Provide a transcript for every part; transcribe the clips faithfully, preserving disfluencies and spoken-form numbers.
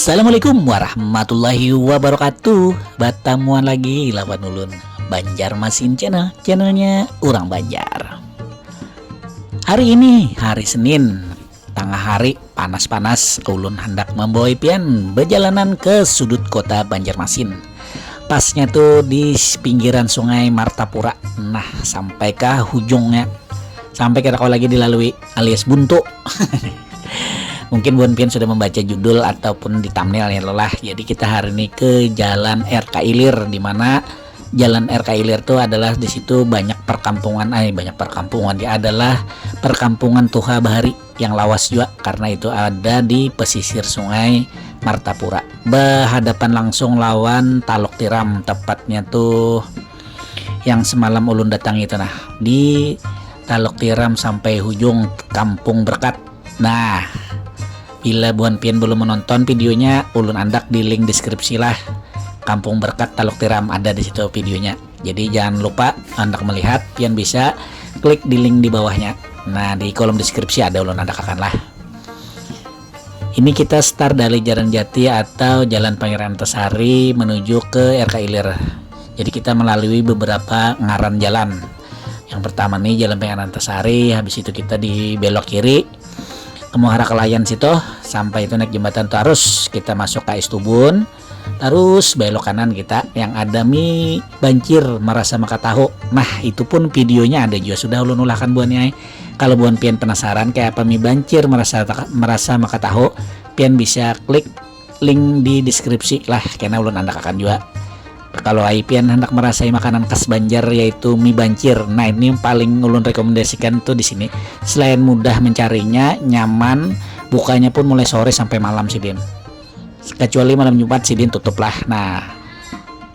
Assalamualaikum warahmatullahi wabarakatuh. Batamuan lagi lawan ulun, Banjarmasin Channel, channelnya urang Banjar. Hari ini hari Senin, tangah hari, panas-panas, ulun handak mambawai pian bajalanan ke sudut kota Banjarmasin. Pasnya tu di pinggiran sungai Martapura. Nah, sampai ka hujungnya. Sampai kada kawa lagi dilalui, alias buntu. Mungkin buhan pian sudah membaca judul ataupun di thumbnail ya lah. Jadi kita hari ini ke Jalan R K Ilir, di mana Jalan R K Ilir tu adalah di situ banyak perkampungan, ay, banyak perkampungan, dia adalah perkampungan tuha bahari yang lawas jua karena itu ada di pesisir sungai Martapura. Bahadapan langsung lawan Taluk Tiram, tepatnya tuh yang semalam ulun datangi itu nah, di Taluk Tiram sampai hujung Kampung Berkat. Nah, bila buhan pian belum menonton videonya, ulun andak di link deskripsi lah. Kampung Berkat Taluk Tiram ada di situ videonya. Jadi jangan lupa andak melihat, pian bisa klik di link di bawahnya. Nah, di kolom deskripsi ada ulun andak akan lah. Ini kita start dari Jalan Jati atau Jalan Pangeran Antasari menuju ke R K Ilir. Jadi kita melalui beberapa ngaran jalan. Yang pertama nih Jalan Pangeran Antasari, habis itu kita di belok kiri ke Muara Kelayan situ, sampai itu naik jembatan tuh harus kita masuk ke Ais Tubun. Terus belok kanan kita yang ada mi bancir marasa maka tahu. Nah, itu pun videonya ada juga sudah ulun ulahkan buhannya. Kalau buhan pian penasaran kayak apa mi bancir marasa marasa maka tahu, pian bisa klik link di deskripsi lah, kena ulun andak akan juga. Kalau ai pian hendak merasai makanan khas Banjar yaitu mie bancir. Nah, ini yang paling ulun rekomendasikan tuh di sini. Selain mudah mencarinya, nyaman, bukanya pun mulai sore sampai malam sih, Din. Kecuali malam Jumat sidin tutup lah. Nah,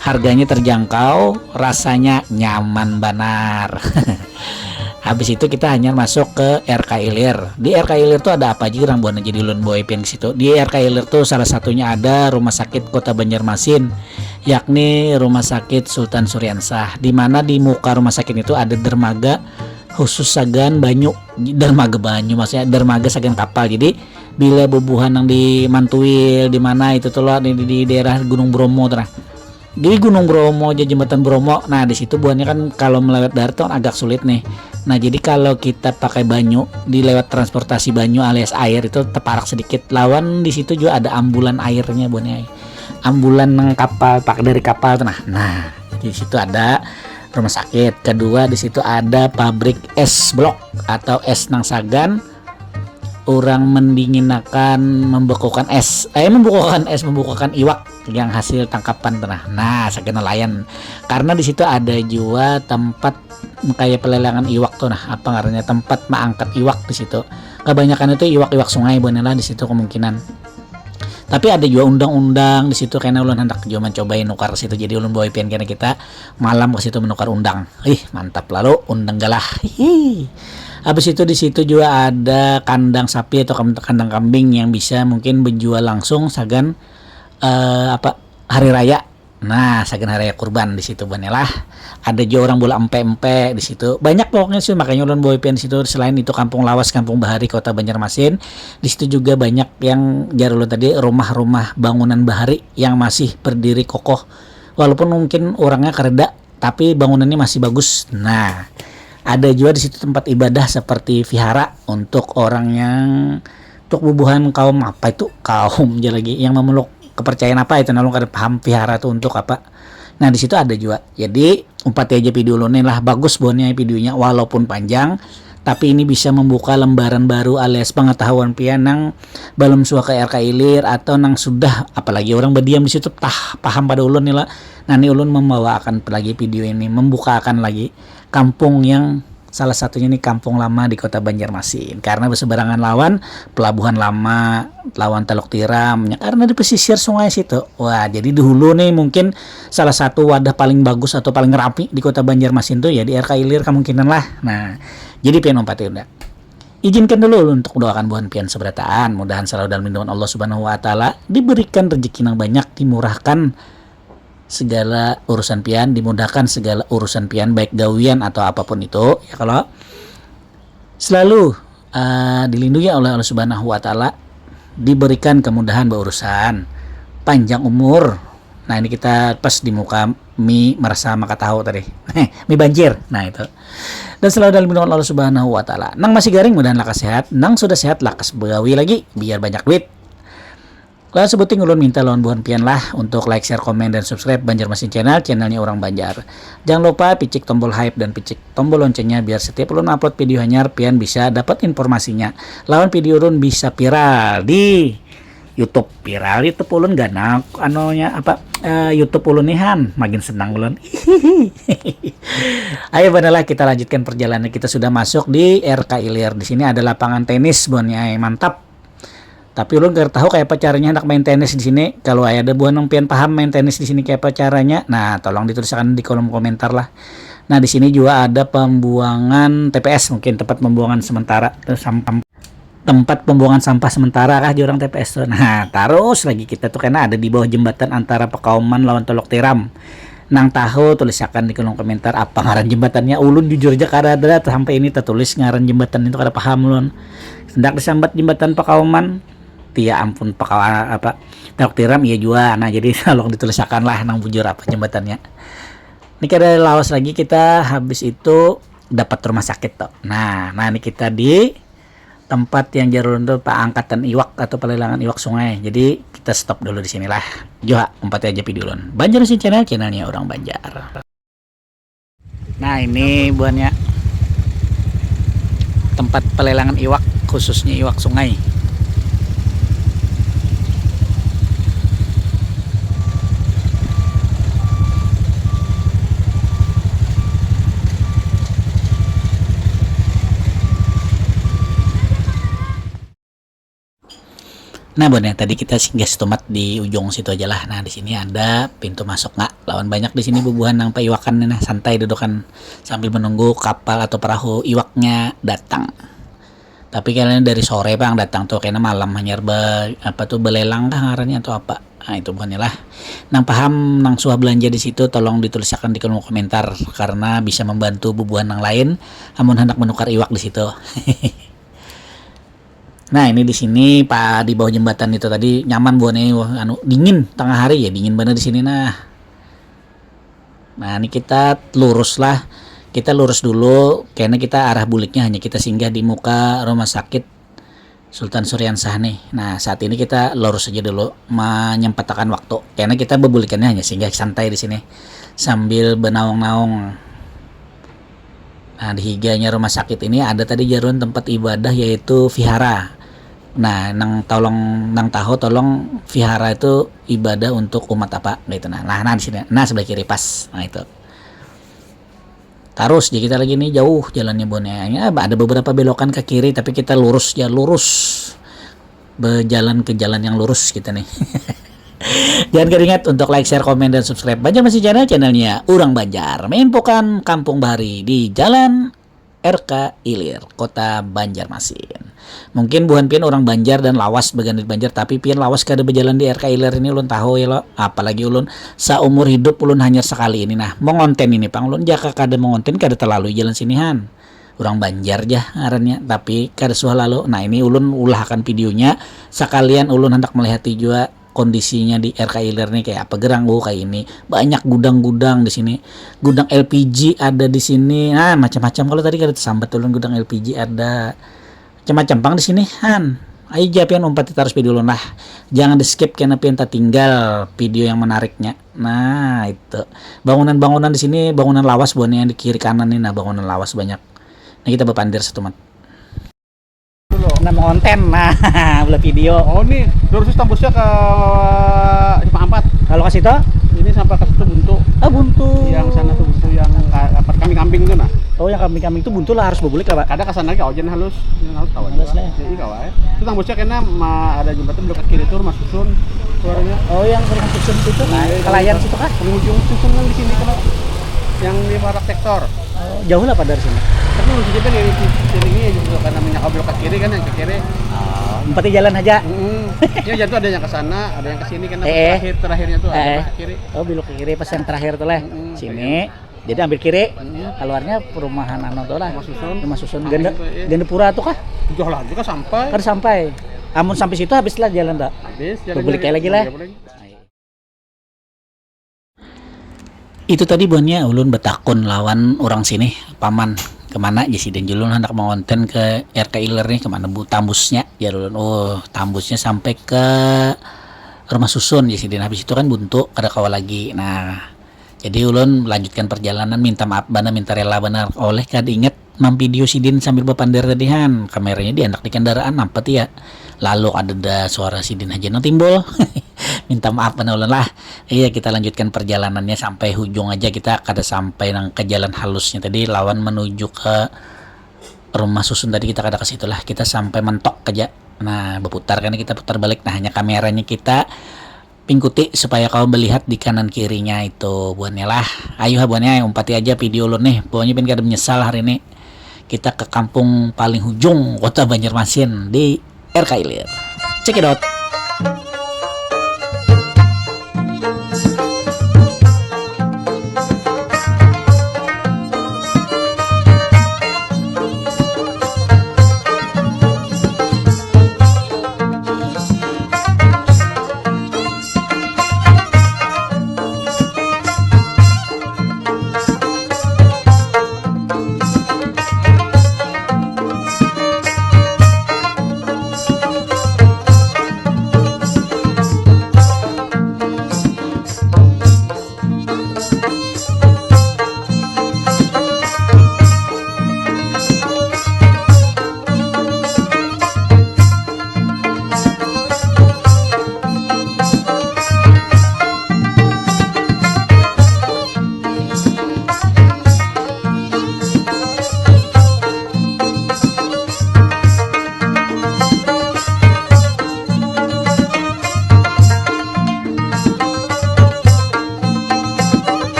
harganya terjangkau, rasanya nyaman banar. Habis itu kita hanya masuk ke R K Ilir. Di R K Ilir tuh ada apa aja orang buana jadi ulun bawa pian ke situ. Di R K Ilir tuh salah satunya ada Rumah Sakit Kota Banjarmasin, yakni Rumah Sakit Sultan Suriansah. Di mana di muka rumah sakit itu ada dermaga khusus sagan banyu, dermaga banyu maksudnya dermaga sagan kapal. Jadi bila bubuhan yang di Mantuil di mana itu tuh loh di, di daerah Gunung Bromo tuh nah. Jadi Gunung Bromo aja jembatan Bromo. Nah, di situ buahnya kan kalau melewat darat tuh agak sulit nih. Nah, jadi kalau kita pakai banyu di lewat transportasi banyu alias air itu teparak sedikit. Lawan di situ juga ada ambulan airnya buahnya. Ambulan nang kapal pak dari kapal tuh nah. Nah, di situ ada rumah sakit. Kedua di situ ada pabrik es blok atau es nang sagan orang mendinginakan membekukan es eh membekukan es membukakan iwak yang hasil tangkapan tuh nah nah saga nelayan karena di situ ada jua tempat kayak pelelangan iwak tuh nah apa ngarannya tempat mengangkat iwak di situ kebanyakan itu iwak-iwak sungai bukannya lah di situ kemungkinan tapi ada juga undang-undang di situ karena ulun hendak juga mencoba nukar ke situ jadi ulun bawa pian kena kita malam ke situ menukar undang. Ih, mantap lalu undang galah. Hihi. Habis itu di situ juga ada kandang sapi atau kandang kambing yang bisa mungkin menjual langsung sagan uh, apa hari raya. Nah, sagan hari raya kurban di situ lah. Ada juga orang bola empe-empe di situ. Banyak pokoknya sih makanya ulun bawa pian di situ. Selain itu kampung lawas, kampung bahari, kota Banjarmasin. Di situ juga banyak yang jar ulun tadi rumah-rumah bangunan bahari yang masih berdiri kokoh. Walaupun mungkin orangnya kereda tapi bangunannya masih bagus. Nah, ada juga di situ tempat ibadah seperti vihara untuk orang yang untuk bubuhan kaum apa itu kaum aja lagi yang memeluk kepercayaan apa itu nalung kada paham vihara itu untuk apa. Nah di situ ada juga. Jadi umpati aja video lo nih lah bagus bonnya videonya walaupun panjang tapi ini bisa membuka lembaran baru alias pengetahuan pian nang belum suah ke R K Ilir atau nang sudah apalagi orang berdiam di situ tah paham pada ulun nih lah. Nah ini ulun membawa akan lagi video ini membuka akan lagi kampung yang salah satunya nih kampung lama di kota Banjarmasin karena berseberangan lawan pelabuhan lama lawan Teluk Tiram ya karena di pesisir sungai situ wah jadi dahulu nih mungkin salah satu wadah paling bagus atau paling rapi di kota Banjarmasin tuh ya di R K Ilir kemungkinan lah nah jadi pian umpati udah izinkan dulu untuk doakan buhan pian seberataan mudahan selalu dalam lindungan Allah Subhanahu wa taala diberikan rezeki yang banyak dimurahkan segala urusan pian dimudahkan segala urusan pian baik gawian atau apapun itu ya kalau selalu uh, dilindungi oleh Allah Subhanahu wa taala diberikan kemudahan berurusan panjang umur. Nah, ini kita pas di muka mi merasa maka tahu tadi. Mi banjir. Nah, itu. Dan selalu dalam lindungan Allah Subhanahu wa taala. Nang masih garing mudahan lakas sehat, nang sudah sehat lakas begawi lagi biar banyak duit. Lalu sebuting ulun minta lawan buhan pian lah untuk like, share, komen, dan subscribe Banjarmasin Channel, channelnya orang Banjar. Jangan lupa picik tombol hype dan picik tombol loncengnya biar setiap ulun upload video hanyar pian bisa dapat informasinya. Lawan video ulun bisa viral di YouTube, viral YouTube ulun ganal anunya apa eh, YouTube ulun nih han, makin senang ulun. Ayo benerlah kita lanjutkan perjalanan, kita sudah masuk di R K Ilir. Di sini ada lapangan tenis buhannya, mantap. Tapi ulun gak tahu kayak apa caranya hendak main tenis di sini. Kalau ada buah nang pian paham main tenis di sini kayak apa caranya, nah tolong ditulisakan di kolom komentar lah. Nah di sini juga ada pembuangan T P S, mungkin tempat pembuangan sementara, eh, sampah, tempat pembuangan sampah sementara kah jurang T P S tuh. Nah terus lagi kita tuh karena ada di bawah jembatan antara Pekauman lawan Tolok Tiram. Nang tahu tulisakan di kolom komentar apa ngaran jembatannya. Ulun jujur aja kada ada sampai ini tertulis ngaran jembatan itu, kada paham ulun. Hendak disambat jembatan Pekauman, tia ampun Pekawa apa Tolok Tiram iya jua. Nah jadi tolong ditulisakan lah nang bujur apa jembatannya. Ini kada lawas lagi kita habis itu dapat rumah sakit tuh. Nah, nah ini kita di tempat yang jarur untuk paangkatan iwak atau pelelangan iwak sungai. Jadi kita stop dulu di sinilah. Joha, umpati aja video ulun. Banjar Mesin Channel, channelnya orang Banjar. Nah ini buahnya tempat pelelangan iwak, khususnya iwak sungai. Nah buhannya tadi kita singgah setumat di ujung situ aja lah. Nah di sini ada pintu masuk nggak, lawan banyak di sini bubuhan nang paiwakan nih, nah santai dudukan sambil menunggu kapal atau perahu iwaknya datang. Tapi kalian dari sore pang datang tuh, kena malam hanyar be, apa tuh belelang kah ngarannya atau apa. Nah itu bukannya lah. Nang paham nang suah belanja di situ tolong ditulisakan di kolom komentar karena bisa membantu bubuhan nang lain amun hendak menukar iwak di situ. Nah ini di sini pak di bawah jembatan itu tadi nyaman buahnya, anu dingin tengah hari ya, dingin banget di sini nah. Nah ini kita lurus lah, kita lurus dulu karena kita arah buliknya hanya kita singgah di muka rumah sakit Sultan Suriansah nih. Nah saat ini kita lurus aja dulu menyempatakan waktu karena kita bebulikannya hanya singgah santai di sini sambil benaung-naung. Nah di higanya rumah sakit ini ada tadi jarun tempat ibadah yaitu vihara. Nah nang tolong nang tahu tolong vihara itu ibadah untuk umat apa gitu. Nah nah, nah di sini nah sebelah kiri pas nah itu. Terus jadi kita lagi nih jauh jalannya bonenya. Ada beberapa belokan ke kiri tapi kita lurus ya lurus berjalan ke jalan yang lurus kita nih. Jangan keringat untuk like, share, komen, dan subscribe Banjar Masih Channel, channelnya Urang Banjar. Menginfokan Kampung Bahari di Jalan R K Ilir, Kota Banjarmasin. Mungkin buhan pian orang Banjar dan lawas berganit Banjar, tapi pian lawas kada berjalan di R K Ilir ini ulun tahu ya lo. Apalagi ulun seumur hidup ulun hanya sekali ini nah mengonten ini pang ulun jaka kada mengonten kada terlalu jalan sinihan. Urang Banjar jah ngarannya, tapi kada suah lalu. Nah ini ulun ulahakan videonya, sekalian ulun hendak melihati jua kondisinya di R K Ilir nih kayak apa gerang uh kayak ini banyak gudang-gudang di sini, gudang L P G ada di sini nah macam-macam kalau tadi kada tersambat ulun gudang L P G ada macam-macam pang di sini han. Ayo japian umpati terus video ulun lah, jangan di skip karena pian tinggal video yang menariknya. Nah itu bangunan-bangunan di sini bangunan lawas buahnya yang di kiri kanan nih nah bangunan lawas banyak. Nah kita berpandir satu mat. Nah, mengonten nah, belah video. Oh, ini lurus tambusnya ke Simpang Empat. Kalau ke situ? Ini sampai ke situ buntu. Ah, buntu. Yang sana tuh buntu yang apa kambing-kambing tuh nah. Oh, yang kambing-kambing itu buntu lah harus berbulik lah, Pak. Kada ke sana lagi, ojen halus. Ini halus kawan. Halus lah. Jadi kawan. Itu tambusnya kena ada jembatan belok ke kiri tuh rumah susun keluarnya. Oh, yang rumah susun itu. Nah, kelayan situ kah? Penghujung susun kan di sini kan. Yang di Barak sektor. Oh, jauh lah pada dari sini. Tapi maksudnya kan dari sini ya juga karena minyak belok ke kiri kan yang ke kiri. Oh, empati jalan aja. Mm-mm. Ya jatuh ada yang ke sana, ada yang ke sini kan eh, terakhir terakhirnya tuh eh, ada ke kiri. Oh, belok ke kiri pas yang terakhir tuh lah. Mm-mm, sini. Jadi ambil kiri, mm-hmm. Keluarnya perumahan anu tuh lah. Rumah susun. Rumah susun. Ganda, itu, iya. Gandapura tuh kah? Jauh lagi kan sampai. Kan sampai. Amun sampai situ habislah jalan tak? Habis jalan. Balik lagi lah. Balik lagi. Itu tadi buhannya ulun betakun lawan orang sini, paman, kemana aja sih dan julun hendak mengonten ke R K Ilir nih, kemana bu tambusnya, ya ulun, oh tambusnya sampai ke rumah susun ya sidin, habis itu kan buntu kada kawa lagi. Nah, jadi ulun melanjutkan perjalanan, minta maaf bana, minta rela benar oleh kada ingat memvideo sidin sambil bepander tadi han, kameranya diandak di kendaraan nampat ya, lalu ada da suara sidin aja nang timbul. Minta maaf bana ulun lah. Iya, kita lanjutkan perjalanannya sampai hujung aja, kita kada sampai nang ke jalan halusnya tadi lawan menuju ke rumah susun tadi, kita kada ke situ lah, kita sampai mentok aja. Nah, berputar kan, kita putar balik, nah hanya kameranya kita pingkuti supaya kau melihat di kanan kirinya itu buannya lah. Ayo buannya umpati aja video ulun nih, pokoknya pin kada menyesal hari ini. Kita ke kampung paling hujung kota Banjarmasin di R K Ilir. Check it out.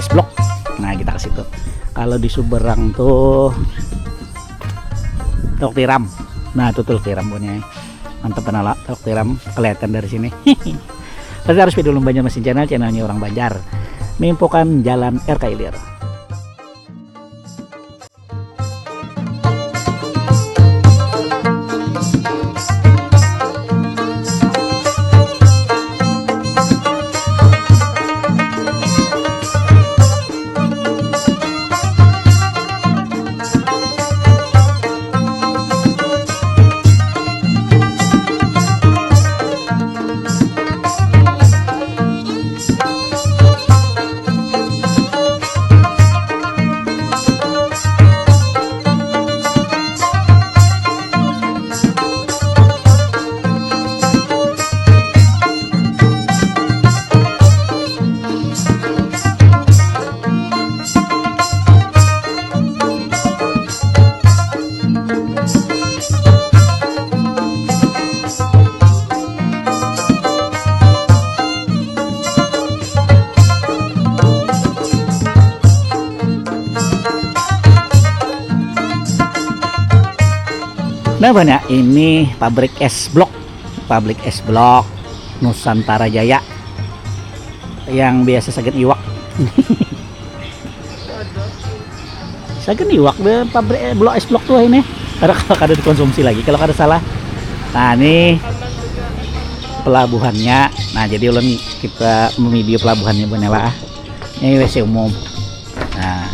Es blok. Nah, kita ke situ. Kalau di seberang tuh Teluk Tiram. Nah, itu Teluk Tiram punya. Mantap benar lah, Teluk Tiram kelihatan dari sini. Pasti harus video Banjarmasin Channel, channelnya orang Banjar. Mimpukan jalan R K Ilir. Nah, banyak ini pabrik es blok, pabrik es blok Nusantara Jaya yang biasa sagan iwak. Sagan iwak be pabrik, eh, blok es blok tuh ini. Kada, kada dikonsumsi lagi kalau kada salah. Nah, ini pelabuhannya. Nah, jadi ulun kita memvideo pelabuhannya, Bonela, ah. Ini W C umum. Nah,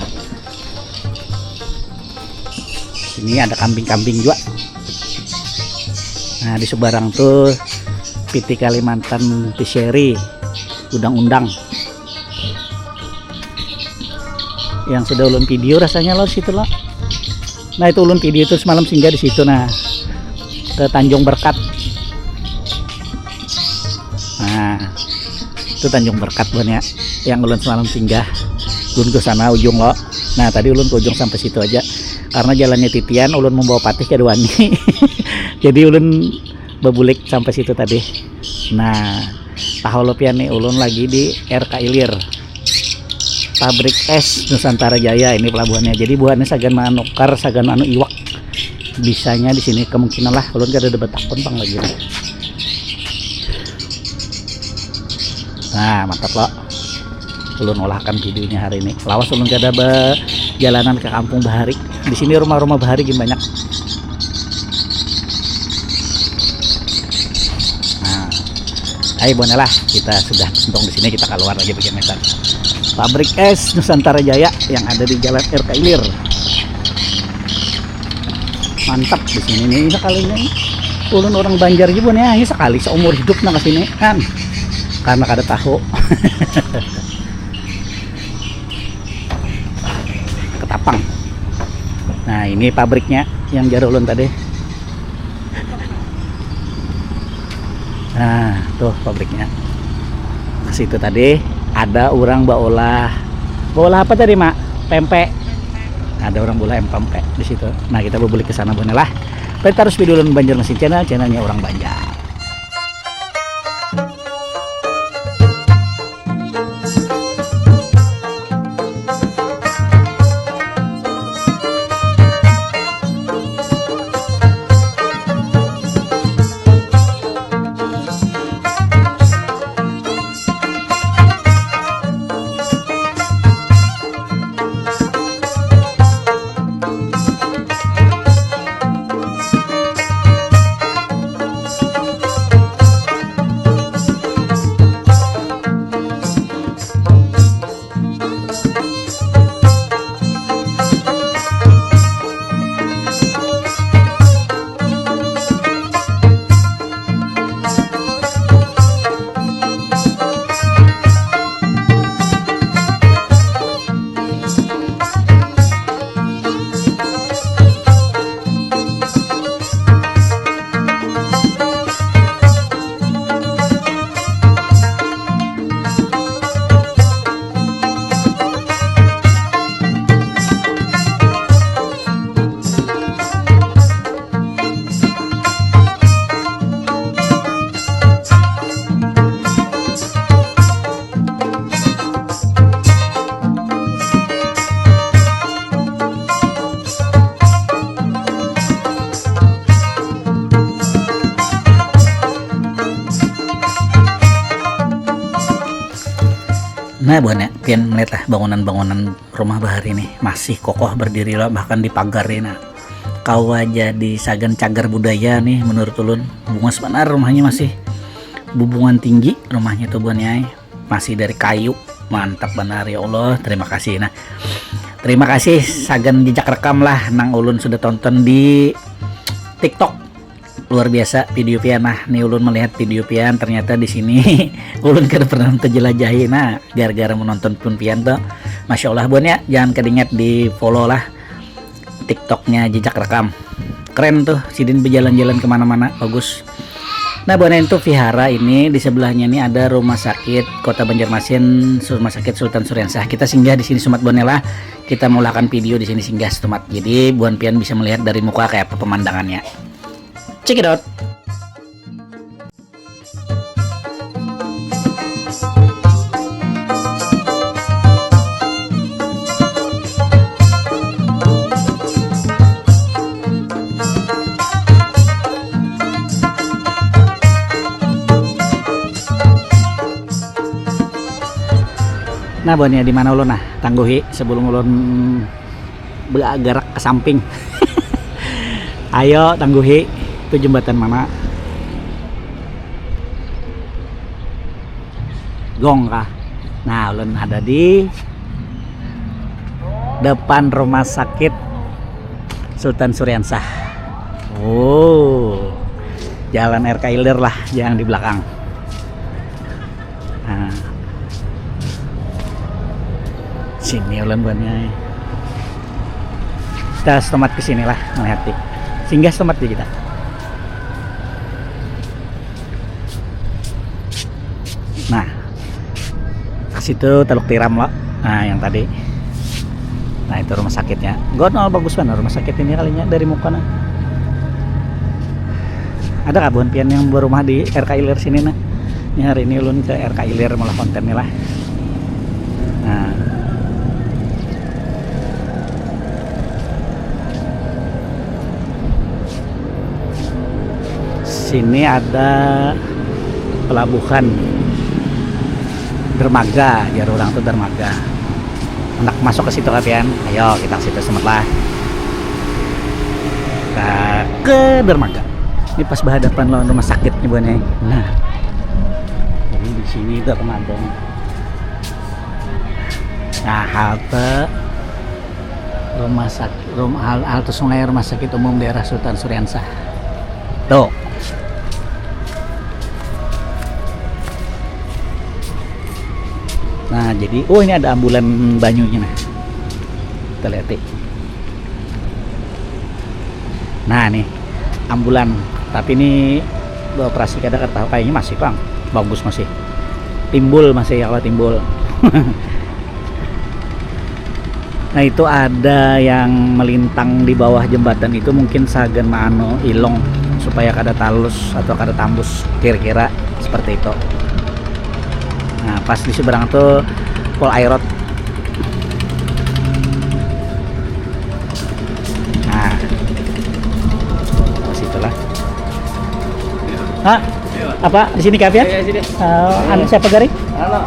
sini ada kambing-kambing juga. Nah, di seberang tuh P T Kalimantan Fishery, gudang undang. Yang sudah ulun video rasanya lo situ lo. Nah, itu ulun video itu semalam singgah di situ, nah, ke Tanjung Berkat. Nah, itu Tanjung Berkat buhannya yang ulun semalam singgah. Ulun ke sana ujung lo. Nah, tadi ulun ke ujung sampai situ aja. Karena jalannya titian, ulun membawa patih kada wani. Jadi ulun bebulik sampai situ tadi. Nah, tahu lo pian nih, ulun lagi di R K Ilir. Pabrik es Nusantara Jaya ini pelabuhannya. Jadi buhannya sagan manukar, sagan anu iwak. Bisanya di sini kemungkinan lah, ulun kada ada betakun pang lagi. Nah, mantap lo. Ulun olahakan videonya hari ini. Lawas ulun kada bajalanan ke kampung bahari. Di sini rumah-rumah bahari gin banyak. Nah, ayo buana lah, kita sudah untung di sini, kita keluar lagi bagaimana. Pabrik es Nusantara Jaya yang ada di Jalan R K Ilir. Mantap di sini nih, ini kalinya nih. Ulun orang Banjar juga nih, hanya sekali seumur hidup nang ke sini kan. Karena kada tahu. Ketapang. Nah, ini pabriknya yang jar ulun tadi. Nah, tuh pabriknya. Ke situ tadi ada orang baolah. Baolah apa tadi, Mak? Pempek. Ada orang baolah em pempek di situ. Nah, kita berbulik ke sana buana lah. Tapi terus video ulun Banjarmasin Channel, channelnya orang Banjar. Nah, buhannya, pian melihat lah bangunan-bangunan rumah bahari nih, masih kokoh berdiri lah, bahkan di pagar ini. Nah, kawa jadi sagan cagar budaya nih menurut ulun. Bungas banar rumahnya, masih bubungan tinggi rumahnya tuh, buhannya, ai. Masih dari kayu. Mantap banar, ya Allah. Terima kasih. Nah, terima kasih sagan jejak rekam lah nang ulun sudah tonton di TikTok. Luar biasa video pian. Nah, nih ulun melihat video pian, ternyata di sini ulun kada pernah terjelajahi. Nah, gara-gara menonton pun pian tuh, masya Allah, buhannya, jangan kedingat di follow lah TikToknya jejak rekam. Keren tuh, sidin berjalan-jalan kemana-mana, bagus. Nah, buhannya, itu vihara ini, di sebelahnya ini ada rumah sakit Kota Banjarmasin, rumah sakit Sultan Suriansah. Kita singgah di sini semat, buhannya lah. Kita mulakan video di sini singgah setemat. Jadi buhan pian bisa melihat dari muka kayak apa pemandangannya. Check it out. Nah, buhannya, di mana ulun nah? Tangguhi sebelum ulun bergerak ke samping. Ayo, tangguhi, itu jembatan mana? Gong kah? Nah, ulun ada di depan rumah sakit Sultan Suriansah. Oh, jalan R K Ilir lah, jangan di belakang. Nah, sini ulun buhannya. Kita setemat ke sini lah, melihat. Singgah setemat di kita. Nah, ke situ Teluk Tiram lah. Nah, yang tadi. Nah, itu rumah sakitnya. Gonol, bagus banget rumah sakit ini kalinya dari muka nah. Ada kabuhan pian yang berumah di R K Ilir sini nah? Ini hari ini ulun ke R K Ilir malah konten nih lah. Nah. Sini ada pelabuhan. Dermaga, jar orang tuh dermaga. Hendak masuk ke situ kalian, ayo kita ke situ semet lah. Kita ke dermaga. Ini pas berhadapan lawan rumah sakit nih buahnya. Nah, jadi di sini itu aku mantun. Nah, halte rumah sakit, rumah, halte sungai rumah sakit umum daerah Sultan Suriansah. Tuh. Nah, jadi, oh, ini ada ambulan banyunya, nah. Kita lihat, nih. Nah, nih, ambulan. Tapi ini beroperasi kada, kada tahu, kayaknya masih, Bang. Bagus masih. Timbul masih, ya, kalau timbul. Nah, itu ada yang melintang di bawah jembatan itu, mungkin sagan maanu ilung supaya kada talus atau kada tambus, kira-kira seperti itu. Nah, pas di seberang tuh Pol Airot. Nah, pas itulah. Hah? Apa di sini kafe? Iya, iya, sini. Eh, anu siapa, Garing? Anu,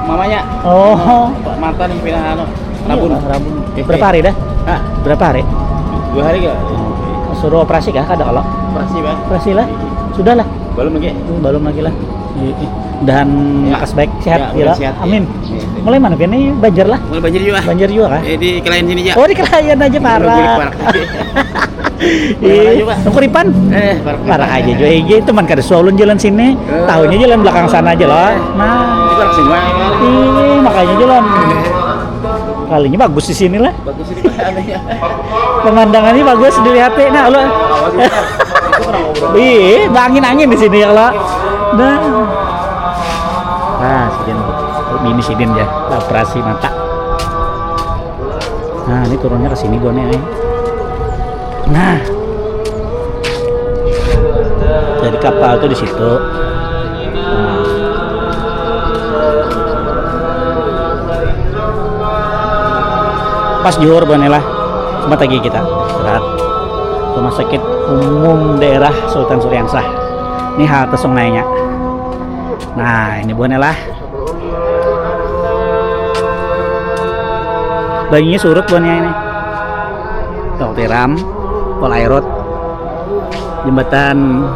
mamanya. Oh. Anu, mantan pimpinan anu, Rabun. Iya, Rabun. Oke. Berapa hari dah? Hah? Berapa hari? Dua hari kah? Suruh operasi kah? Kada kalau. Operasi, Bang. Operasi lah. Iya. Sudah lah. Belum lagi. Hmm, belum lagi lah. Iya, iya. Dan ya, lekas baik, sehat, ya, ya, mudah sehat, amin. Iya, iya. Mulai mana, Pian? Ini Banjar lah. Mulai Banjar juga. Banjar juga kah? Eh, di Kelayan sini aja. Oh, di Kelayan aja, parah. Mulai Banjar, parah. Ih, Kuripan. Eh, parah, parah aja juga. Iya, teman kada suah ulun jalan sini. Eh. Tahunya jalan belakang sana aja lah. Eh. Nah. Ini parah semua. Ih, makanya jalan. Kalinya bagus di sini lah. Bagus ini, Pak, anunya. Pemandangannya bagus dilihat, nah, lo. Ih, bangin angin di sini ya, lo. Nah. Nah, sidin. Ini sidin ya, operasi mata. Nah, ini turunnya ke sini gua nih, nih. Nah. Jadi kapal tuh di situ. Nah. Pas juhur, buhannya lah. Sempat lagi kita istirahat. Rumah Sakit Umum Daerah Sultan Suriansah. Ini halte sungainya. Nah, ini, buhannya lah. Banyunya surut, buhannya ini. Tol Tiram, Pol Airot, jembatan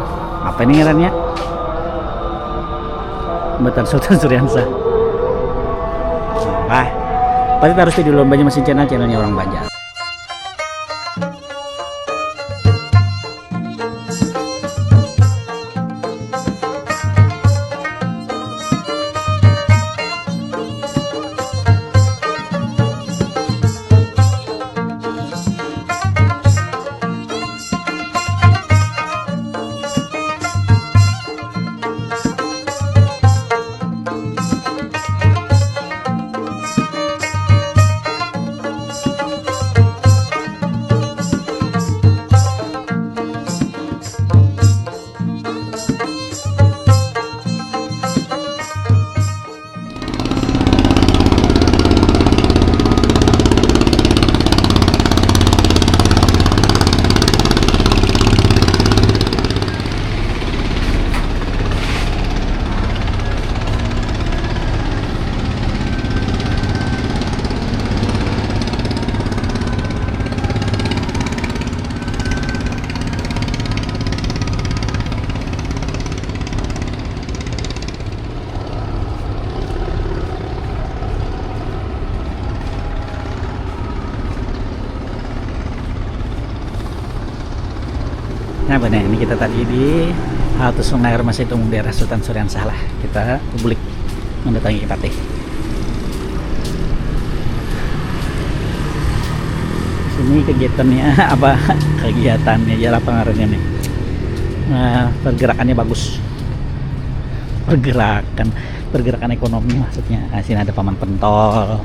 apa ini ngarannya? Jembatan Sultan Suriansah. Wah, pasti harus di dalam Banjarmasin Channel, channelnya orang Banjar. Nah, benar, ini kita tadi di halte Sungai Rumah Situng, daerah Sultan Suriansah lah. Kita bulik mendatangi Patih. Sini kegiatannya apa? Kegiatannya aja lah pengaruhnya nih. Nah, pergerakannya bagus. Pergerakan, pergerakan ekonomi maksudnya. Nah, sini ada Paman Pentol.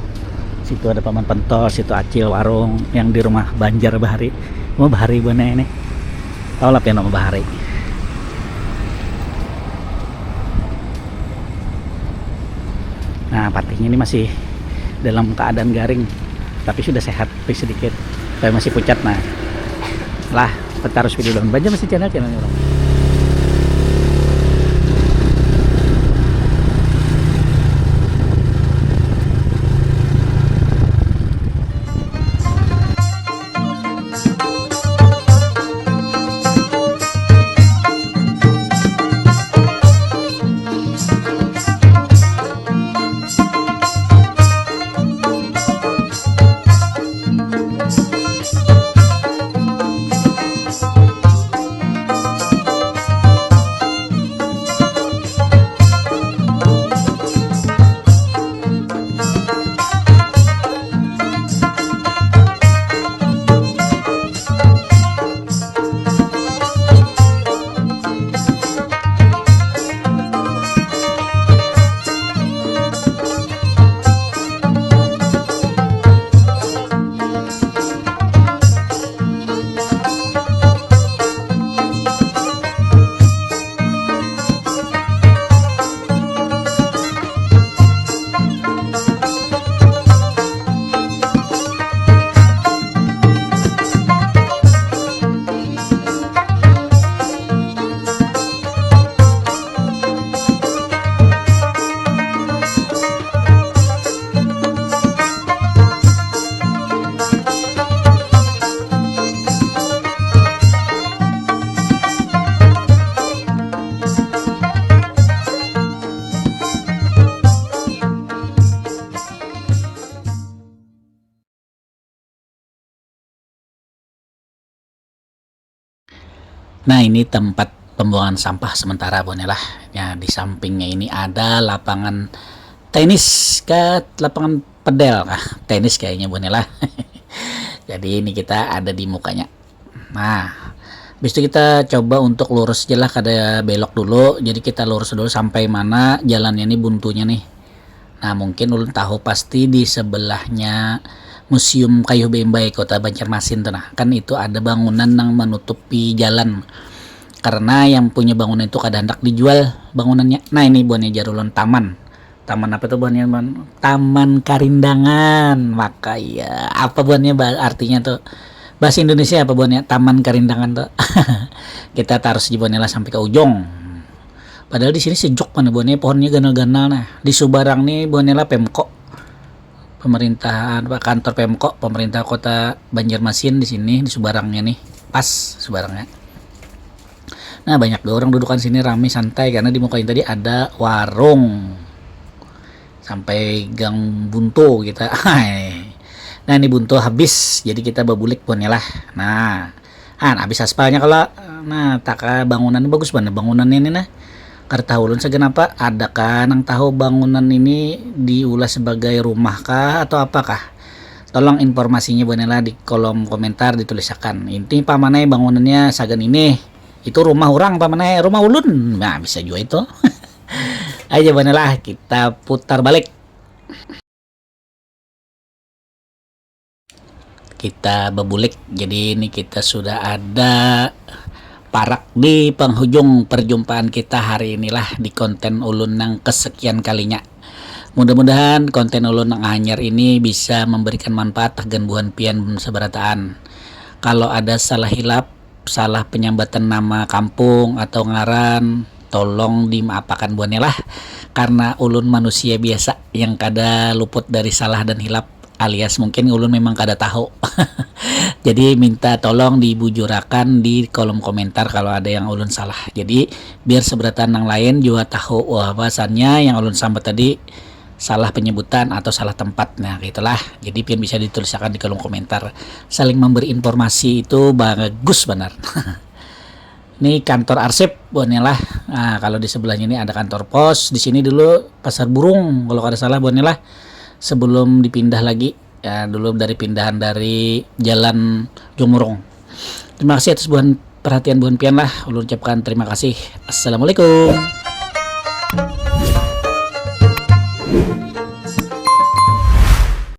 Situ ada Paman Pentol, situ Acil warung yang di rumah Banjar bahari. Rumah bahari buhannya ini. Tahu lah pian rumah bahari. Nah, Patihnya ini masih dalam keadaan garing, tapi sudah sehat, tapi sedikit, tapi masih pucat. Nah, lah, petarus video dong. Banjarmasin Channel, channelnya orang. Nah, ini tempat pembuangan sampah sementara, Buan, ya lah. Ya, di sampingnya ini ada lapangan tenis kah, lapangan pedel kah? Tenis kayaknya, Buan, ya lah. Jadi ini kita ada di mukanya. Nah, habis itu kita coba untuk lurus aja lah, kada belok dulu. Jadi kita lurus dulu sampai mana jalannya nih, buntunya nih. Nah, mungkin ulun tahu pasti di sebelahnya Museum Kayuh Bembai Kota Banjarmasin tuh, nah. Kan itu ada bangunan nang menutupi jalan. Karena yang punya bangunan itu kada hendak dijual bangunannya. Nah, ini buhannya jar ulun, taman. Taman apa tuh buhannya, Buan? Taman Karindangan. Maka iya, apa buhannya ba-, artinya tuh? Bahasa Indonesia apa buhannya? Taman Karindangan tuh. Kita tarus aja, Buan, ya lah, sampai ke ujung. Padahal di sini sejuk mana, Buan, ya, pohonnya ganal-ganal. Nah, di subarang nih, Buan, ya lah, Pemko. Pemerintahan, apa, kantor Pemko, pemerintah Kota Banjarmasin di sini, di subarangnya nih. Pas subarangnya. Nah, banyak orang dudukan sini, rame, santai, karena di muka ini tadi ada warung. Sampai Gang Buntu kita. Nah, ini buntu habis, jadi kita babulik, Buan, ya lah. Nah, ah, habis aspalnya kalau, nah, taka bangunan bagus banar bangunannya ini, nah. Kada tahu ulun sagan apa, adakah nang tahu bangunan ini diulah sebagai rumah kah atau apakah? Tolong informasinya, Buan, ya lah, di kolom komentar ditulisakan. Inti pamanai bangunannya sagan ini. Itu rumah orang pamanai, rumah ulun. Nah, bisa juga itu. Aja, Buan, ya lah, kita putar balik. Kita bebulik. Jadi ini kita sudah ada parak di penghujung perjumpaan kita hari inilah di konten ulun nang kesekian kalinya. Mudah-mudahan konten ulun nang hanyar ini bisa memberikan manfaat tagan buhan pian seberataan. Kalau ada salah hilap, salah penyambatan nama kampung atau ngaran, tolong dimaapakan buhannya lah. Karena ulun manusia biasa yang kada luput dari salah dan hilap, alias mungkin ulun memang kada tahu. Jadi minta tolong dibujurakan di kolom komentar kalau ada yang ulun salah. Jadi biar seberataan nang lain juga tahu, wah, bahwasannya yang ulun sambat tadi salah penyebutan atau salah tempat. Nah, gitulah. Jadi pian bisa ditulisakan di kolom komentar. Saling memberi informasi itu bagus banar. Ini kantor arsip, buhannya lah. Nah, kalau di sebelahnya ini ada kantor pos. Di sini dulu Pasar Burung, kalau kada salah, buhannya lah. Sebelum dipindah lagi, ya, dulu dari pindahan dari Jalan Jongmurung. Terima kasih atas buhan perhatian buhan pian lah. Ulun ucapkan terima kasih. Assalamualaikum.